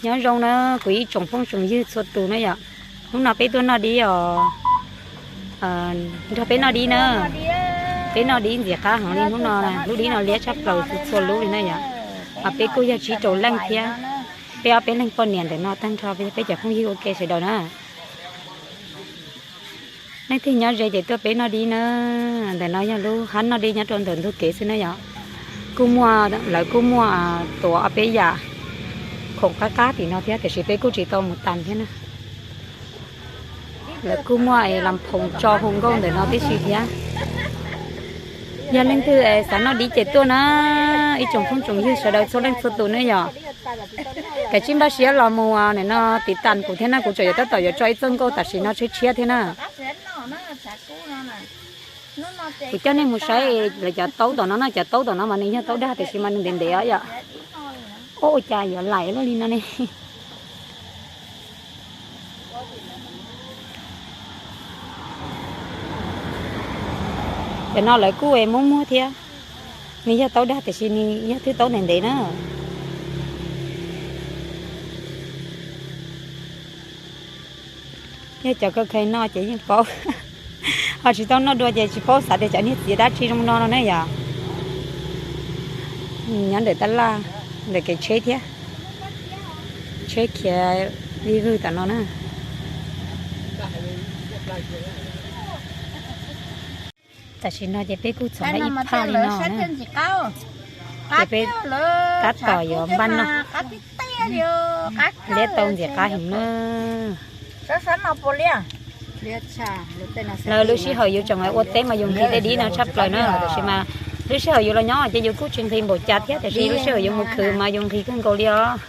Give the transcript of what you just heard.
Nyob zoo na kuv ib tsoom phooj tsoom ywg txhua tus na yom. Hnub no peb tuaj noj dib os, nrog peb noj dib na. Peb noj dib ntxim qab heev li hnub no, lub dib no liab tshaj plaws txhua lub li na yom. Mas peb kuj yog tsib rau leej thiab, peb ob peb leeg poj niam ntawm no tag nrho peb cov phooj ywg ua ke sawv daws na. Leej twg nyob ze ces tuaj peb noj dib na. Ntawm no yog lub hab noj dib nyob rau ntawm ntug kev xwb na yom. Kuj muaj, lawv kuj muaj tuav ob peb yam khoom qab qab tim no thiab tiam sis peb kuj tsis tau mus tas thiab na. Lawv kuj muaj las phoos tso hu nkauj ntawm no tib si thiab. Yog leej twg xav noj dib ces tuaj na, ib tsoom phooj tsoom ywg sawv daws txhua leej txhua tus na yom. Kav tsij npaj siab los mus nim no tiv tas kuv thiab na, kuv tseem yuav tab tom yuav tso ib txoj nkauj tam sim no tshiab tshiab thiab na. Kuv coj nej mus saib lawv cov taub tom no no, cov taub tom no mas nws yog taub dag tiam sis mas nws ntev ntev os yom. Ua cas yuav laim luaj li no ne. Cov no lawv kuj muab muag thiab, nws yog taub dag tiam sis nws yog thwj taub ntev ntev na. Yog cov kha kha no ces yeej paub, ho tsis tau noj dua ces tsis paub xav tias cov niag txiv dab tsi zoo no no ne yom. Nyob ntawm tab laj, ntawm kev tsheb thiab, tsheb khiav vij vwg tom no na. Tam sim no ces peb kuj txhom ib phaj li no na, ces peb tab tom yuav npaj noj. Liab tau ntxim qab heev na. Lawv lub sij hawm yus tseem ua teb mas yus nqhis tej dib no tshaj plaws na, tiam sis mas lub sij hawm yus los nyob ces yus kuj tsis nqhis npaum cas thiab, tiam sis lub sij hawm yus mus khwv mas yus nqhis kawg nkaus li os.